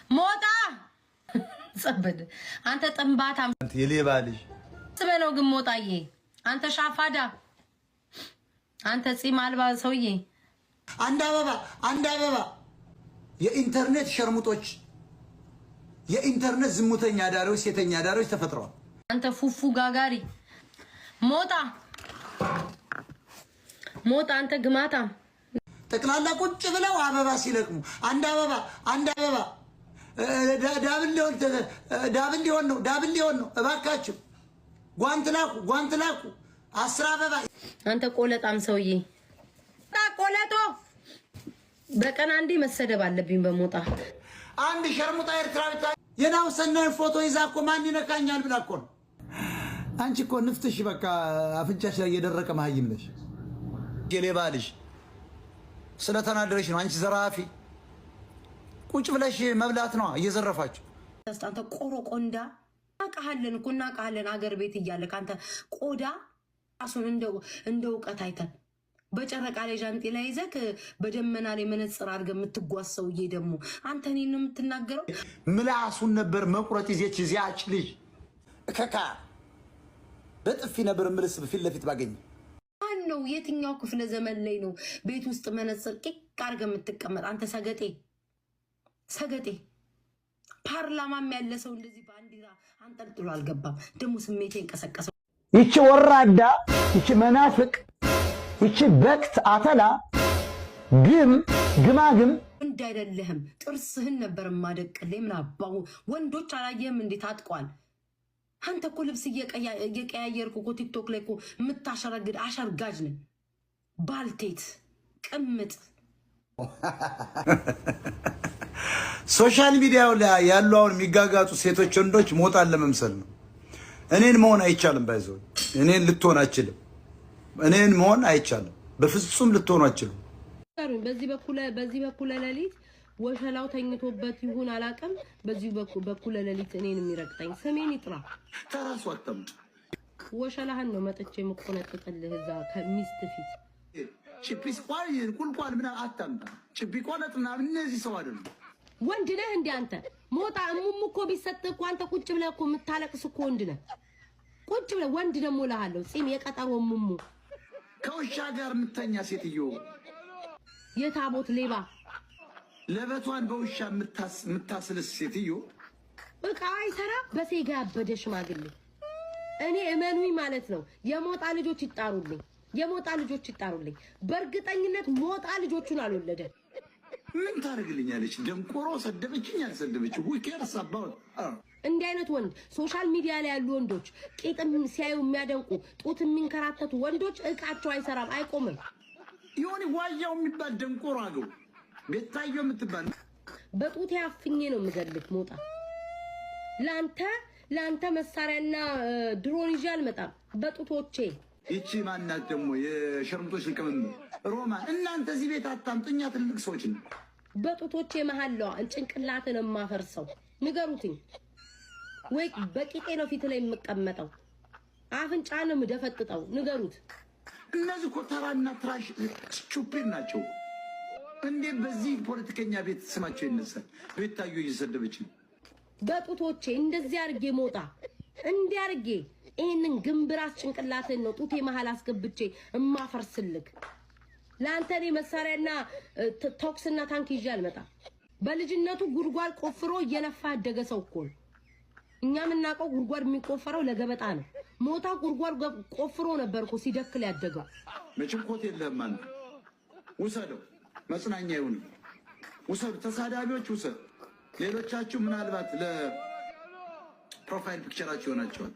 ሞጣ ጸበድ አንተ ጥንባታም የሌባ ልጅ። ስበለው ግን ሞጣዬ፣ አንተ ሻፋዳ፣ አንተ ጺም አልባ ሰውዬ። አንድ አበባ፣ አንድ አበባ። የኢንተርኔት ሸርሙጦች፣ የኢንተርኔት ዝሙተኛ አዳሪዎች፣ ሴተኛ አዳሪዎች ተፈጥረዋል። አንተ ፉፉ ጋጋሪ ሞጣ፣ ሞጣ፣ አንተ ግማታም። ጠቅላላ ቁጭ ብለው አበባ ሲለቅሙ አንድ አበባ፣ አንድ አበባ፣ double ሊሆን፣ double ሊሆን ነው፣ double ሊሆን ነው፣ እባካችሁ ጓንት ላኩ፣ ጓንት ላኩ፣ 10 አበባ። አንተ ቆለጣም ሰውዬ፣ ቆለጦ። በቀን አንዴ መሰደብ አለብኝ በሞጣ። አንድ ሸርሙጣ ኤርትራዊት የናሁሰናይን ፎቶ ይዛ እኮ ማን ይነካኛል ብላ እኮ ነው። አንቺ እኮ ንፍትሽ በቃ አፍንጫሽ ላይ የደረቀ መሀይም ነሽ። የሌባ ልጅ፣ ስለተናደረሽ ነው። አንቺ ዘራፊ፣ ቁጭ ብለሽ መብላት ነው እየዘረፋችሁ። አንተ ቆሮቆንዳ፣ እናውቅሃለን እኮ፣ እናውቅሃለን። አገር ቤት እያለ ከአንተ ቆዳ ራሱን እንደ እውቀት አይተን በጨረቃ ላይ ዣንጤላ ይዘህ በደመና ላይ መነጽር አድርገህ የምትጓዝ ሰውዬ ደግሞ አንተ እኔን ነው የምትናገረው? ምላሱን ነበር መቁረጥ ይዜች እዚያች ልጅ እከካ በጥፊ ነበር ምልስ ፊት ለፊት ባገኝ። ማን ነው? የትኛው ክፍለ ዘመን ላይ ነው ቤት ውስጥ መነጽር ቂቅ አድርገህ የምትቀመጥ? አንተ ሰገጤ፣ ሰገጤ። ፓርላማም ያለ ሰው እንደዚህ ባንዲራ አንጠልጥሎ አልገባም። ደግሞ ስሜቴን ቀሰቀሰው። ይቺ ወራዳ፣ ይቺ መናፍቅ፣ ይቺ በክት አተላ ግም ግማግም። ወንድ አይደለህም። ጥርስህን ነበር ማደቅልህ። ምን አባው ወንዶች አላየህም እንዴ? ታጥቋል። አንተ እኮ ልብስ እየቀያየርክ እኮ ቲክቶክ ላይ እኮ የምታሸረግድ አሸርጋጅ ነህ። ባልቴት ቅምጥ። Social media ው ላይ ያሉ አሁን የሚጋጋጡ ሴቶች፣ ወንዶች ሞጣን ለመምሰል ነው። እኔን መሆን አይቻልም። By the way እኔን ልትሆን አችልም። እኔን መሆን አይቻልም። በፍጹም ልትሆኑ አችልም። በዚህ በኩለ ሌሊት ወሸላው ተኝቶበት ይሁን አላውቅም። በዚህ በኩለ ሌሊት እኔን የሚረግጠኝ ስሜን ይጥራ። ተራሱ አታምጡ። ወሸላህን ነው መጥቼ የምቆነጥጥልህ እዛ ከሚስት ፊት። ጭጲስ ቁልቋል ምናምን አታምጣ። ጭጲ ቆነጥ ምናምን እነዚህ ሰው አይደሉም። ወንድ ነህ እንዴ አንተ ሞጣ? እሙሙ እኮ ቢሰጥህ እኮ አንተ ቁጭ ብለህ እኮ የምታለቅስ እኮ ወንድ ነህ። ቁጭ ብለህ ወንድ ደግሞ እልሃለሁ። ጺም የቀጠሮ እሙሙ። ከውሻ ጋር የምተኛ ሴትዮ። የታቦት ሌባ። ለበቷን በውሻ የምታስልስ ሴትዮ። እቃ አይሰራ በሴጋ ያበደ ሽማግሌ። እኔ እመኑኝ ማለት ነው። የሞጣ ልጆች ይጣሩልኝ፣ የሞጣ ልጆች ይጣሩልኝ። በእርግጠኝነት ሞጣ ልጆቹን አልወለደም። ምን ታደርግልኛለች? ደንቆሮ ሰደበችኝ አልሰደበች who cares about እንዲህ አይነት ወንድ፣ social media ላይ ያሉ ወንዶች፣ ቂጥም ሲያዩ የሚያደንቁ፣ ጡት የሚንከራተቱ ወንዶች እቃቸው አይሰራም፣ አይቆምም። የሆነ ዋያው የሚባል ደንቆሮ አገው ቤታዮ የምትባል። በጡቴ አፍኜ ነው የምገልህ ሞጣ። ለአንተ መሳሪያና ድሮን ይዤ አልመጣም። በጡቶቼ። ይቺ ማናት ደግሞ የሸርምጦች ሊቀመንበር ሮማን፣ እናንተ እዚህ ቤት አታምጡ፣ እኛ ትልቅ ሰዎች ነው። በጡቶቼ መሀለዋ ጭንቅላትን የማፈርሰው ንገሩትኝ ወይ በቂጤ ነው ፊት ላይ የምቀመጠው፣ አፍንጫ ነው የምደፈጥጠው። ንገሩት። እነዚህ እኮ ተራና trash stupid ናቸው። እንዴት በዚህ ፖለቲከኛ ቤት ስማቸው ይነሳል? ቤታዮ እየሰደበች ነው። በጡቶቼ እንደዚህ አርጌ ሞጣ፣ እንዲህ አርጌ ይህንን ግንብራስ ጭንቅላትን ነው ጡቴ መሀል አስገብቼ እማፈርስልክ። ለአንተ እኔ መሳሪያና ተኩስና ታንክ ይዤ አልመጣም። በልጅነቱ ጉድጓድ ቆፍሮ እየለፋ ያደገ ሰው እኮ ነው። እኛ የምናውቀው ጉድጓድ የሚቆፈረው ለገበጣ ነው። ሞታ ጉድጓድ ቆፍሮ ነበር እኮ ሲደክል ያደገው። መቼም ኮት የለህም አንተ። ውሰደው፣ መጽናኛ ይሁን። ውሰዱ፣ ተሳዳቢዎች ውሰዱ። ሌሎቻችሁ ምናልባት ለ profile picture ኣችሁ ይሆናቸዋል።